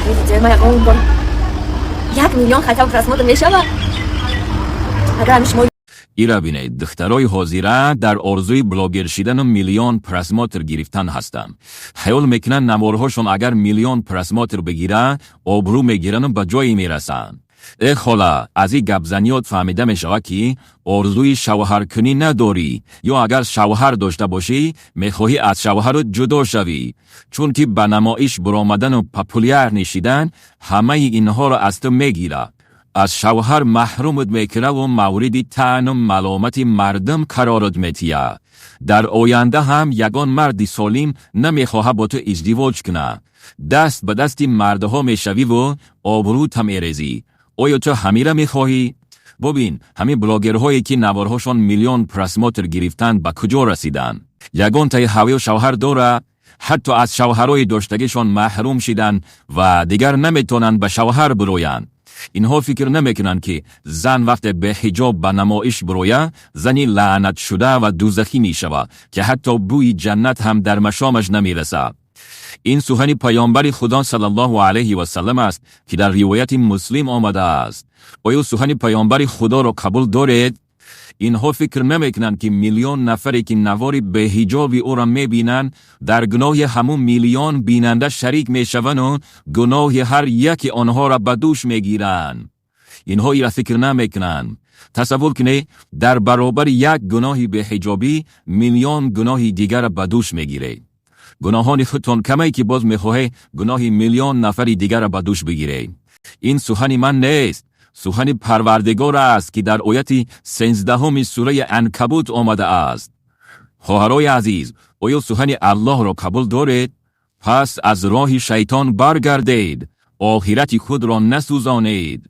Видеои ма ягон бор 1 миллион хотя бы просмотр мешава? Агар ҳами шумо Ира бинед, духтарои ҳозира дар орзуи блогер шидану миллион просмотр гирифтан ҳастанд. Хаёл мекунанд, наворҳошон агар миллион просмотр бигира, обрӯ мегирану ба ҷое мерасанд. Э хола, аз ин гапзаниёт фаҳмида мешавад, ки орзуи шавҳаркунӣ надорӣ, ё агар шавҳар дошта бошӣ, мехоҳӣ аз шавҳарат ҷудо шавӣ, чунки ба намоиш буромадану популярный шидан ҳамаи инҳоро аз ту мегирад, аз шавҳар маҳрумат мекунаву мавриди таъну маломати мардум қарорат метиҳад. Дар оянда ҳам ягон марди солим намехоҳад бо ту издивоҷ кунад. Даст ба дасти мардҳо мешавиву обрӯта мерезӣ. Оё ту ҳамира мехоҳӣ? Бубин, ҳамин блогерҳое, ки наворҳошон миллион просмотр гирифтанд, ба куҷо расиданд? Ягонтаи ҳавё шавҳар дорад? Ҳатто аз шавҳарои доштагишон маҳрум шиданд ва дигар наметавонанд ба шавҳар бироянд. Инҳо фикр намекунанд, ки зан вақте беҳиҷоб ба намоиш бирояд, зани лаънатшуда ва дузахӣ мешавад, ки ҳатто бӯи ҷаннат ҳам дар машомаш намерасад. Ин сухани паёмбари Худо саллаллоҳу алайҳи васаллам аст, ки дар ривояти Муслим омадааст. Оё сухани паёмбари Худоро қабул доред? Инҳо фикр намекунанд, ки миллион нафаре, ки навори беҳиҷоби ӯро мебинанд, дар гуноҳи ҳамун миллион бинанда шарик мешаванду гуноҳи ҳар яки онҳоро ба дӯш мегиранд. Инҳо ира фикр намекунанд. Тасаввур кунед, дар баробари як гуноҳи беҳиҷобӣ миллион гуноҳи дигарро ба дӯш мегиред. Гуноҳони худтон камай, ки боз мехоҳед гуноҳи миллион нафари дигарро ба дӯш бигиред? Ин сухани ман нест, сухани Парвардигор аст, ки дар ояти 13-уми сураи Анкабут омадааст. Хоҳарои азиз, оё сухани Аллоҳро қабул доред? Пас аз роҳи шайтон баргардед, охирати худро насӯзонед.